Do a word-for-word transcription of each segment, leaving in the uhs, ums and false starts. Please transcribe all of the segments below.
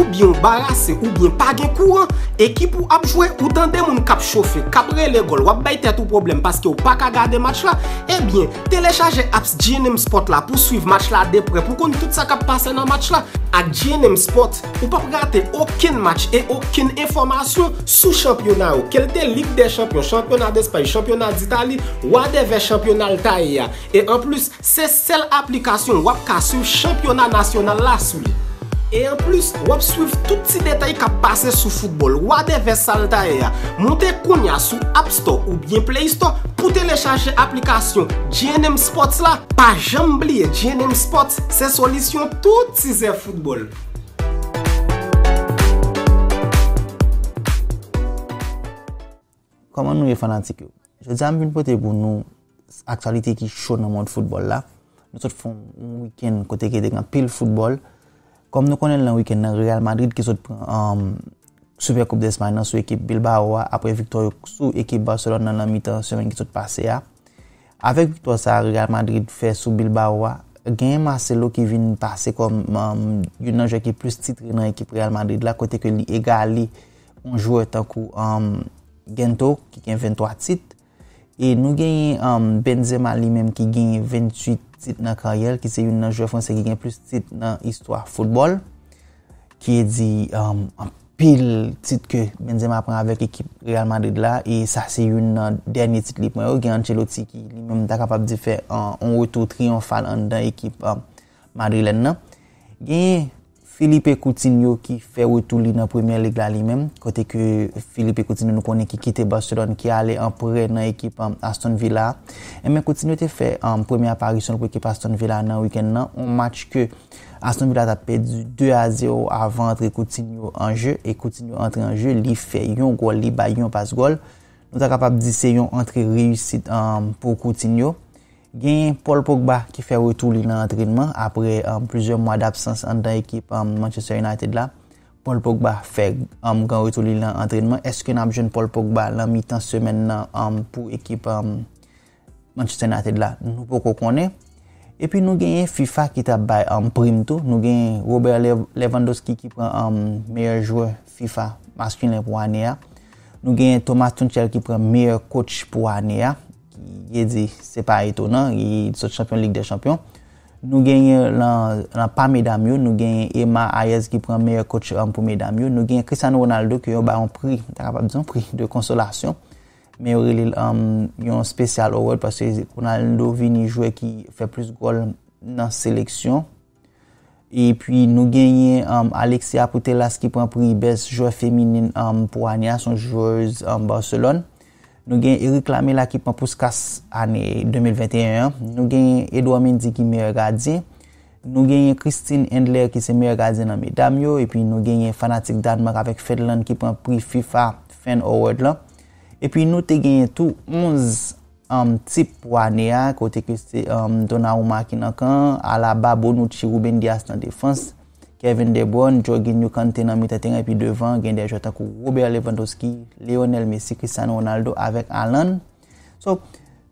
Ebyen w barase oubyen pa gen kouran, ekip ou ap jwe, ou tande moun k ap chofe, k ap rele gòl, w ap bay tèt ou pwoblèm paske w pa ka gade match la? Ebyen, telechaje apps G N M Sport la pou swiv match la de prè, pou konn tout sa k ap pase nan match la. Ak G N M Sport, ou p ap rate okenn match e okenn enfòmasyon sou chanpyona yo, ke l te Lig dè Chanpyon, chanpyona Despay, chanpyona Ditali, wadèvè chanpyona l ta ye a. E anplis, se sèl aplikasyon w ap ka swiv chanpyona nasyonal la sou li. E anplis, w ap swiv tout ti detay k ap pase sou foutbòl, wadèvè sa l ta ye a. Moute kounye a sou App Store oubyen Play Store pou telechaje aplikasyon G N M Sports la. Pa janm bliye, G N M Sports se solisyon tout tizè foutbòl. Kòman nou ye, fanatik yo? Jodi a m vin pote pou nou aktyalite ki cho nan mond foutbòl la. Nou sot fè yon wikenn kote ki te gen anpil foutbòl. Kòm nou konnen l nan wikenn nan, Real Madrid ki sot pran um, Super Coupe d'Espagne nan sou ekip Bilbao a, apre viktwa yo sou ekip Barcelone nan, nan mitan semèn ki sot pase a. Avèk viktwa sa a Real Madrid fè sou Bilbao a, genyen Marcelo ki vin pase kòm um, youn nan jwè ki plis titre nan ekip Real Madrid la, kote ke li egale yon jwè tankou um, Gento ki gen venntwa tit. E nou genyen um, Benzema li menm ki genyen venntwit tit nan karyè l, ki se youn nan jwè franse ki gen plis tit nan istwa foutbòl. Ki e di um, anpil tit ke Benzema pran avèk ekip Real Madrid la, e sa se youn nan dènye tit li pran yo. Gen Ancelotti ki li menm ta kapab di fè an, yon retou triyonfal anndan ekip um, madrilèn nan. Genyen Philippe Coutinho ki fè retou li nan Premye Lig la li menm, kote ke Philippe Coutinho nou konnen ki kite Barcelone, ki ale an prè nan ekip um, Aston Villa. Enben Coutinho te fè um, premye aparisyon l pou ekip Aston Villa nan wikenn nan, yon match ke Aston Villa t ap pèdi de a zewo avan antre Coutinho an je, e Coutinho antre an je, li fè yon gòl, li bay yon pas gòl. Nou ta kapab di se yon antre reyisit um, pou Coutinho. Genyen Paul Pogba ki fè retou li nan antrenman apre um, plizyè mwa dabsans anndan ekip um, Manchester United la. Paul Pogba fè um, gran retou li nan antrenman. Èske n ap jwenn Paul Pogba nan mitan semèn nan um, pou ekip um, Manchester United la? Nou poko konnen. Epi nou genyen FIFA ki t ap bay um, prim tou. Nou genyen Robert Lev- Lewandowski ki pran um, meyè jwè FIFA maskilen pou ane a. Nou genyen Thomas Tuchel ki pran meyè coach pou ane a. Ki e di, se pa etonan, li sot chanpyon Lig dè Chanpyon. Nou genyen lan, lan pa medam yo, nou genyen Emma Hayes ki pran meyè coach um, pou medam yo. Nou genyen Cristiano Ronaldo ke yo ba yon pri, ta kapab di yon pri de konsolasyon. Men yo rele l um, yon special award paske Ronaldo vini jwè ki fè plis gòl nan seleksyon. Epi nou genyen um, Alexia Putellas ki pran pri best jwè feminin um, pou ane a, se yon jwèz um, Barcelone. Nou genyen Eric Lamela ki pran Puskas ane de mil venteyen an. Nou genyen Edouard Mendy ki meyè gadyen. Nou genyen Christine Endler ki se meyè gadyen nan medam yo. Epi nou genyen fanatik Danmak avèk Finland ki pran pri FIFA Fan Award lan. Epi nou te genyen tou onz um, tip pou ane a, kote ke se um, Donnarumma ki nan kan, Alaba, Bonucci, Ruben Dias nan defans, Kevin De Bruyne, Jorginho, Kanté nan mitan teren, epi devan gen de jwè tankou Robert Lewandowski, Lionel Messi, Cristiano Ronaldo avèk Haaland. So,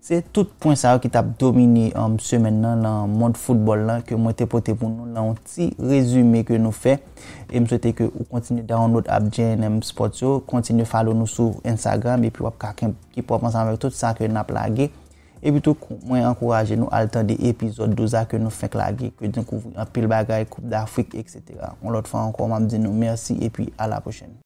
se tout pwen sa yo ki t ap domine um, semèn nan nan mond foutbòl lan ke mwen te pote pou nou nan yon ti rezime ke nou fè. E m swete ke ou kontinye download app J N M Sports yo, kontinye follow nou sou Instagram epi w ap ka kenb keep up ansanm avèk tout sa ke n ap lage. Epi tou, mwen ankouraje nou al tande epizòd douz la ke nou fenk lage, ke dekouvri anpil bagay, Koup Dafrik, et cetera. Yon lòt fwa ankò, m ap di nou mèsi epi a la pwochèn.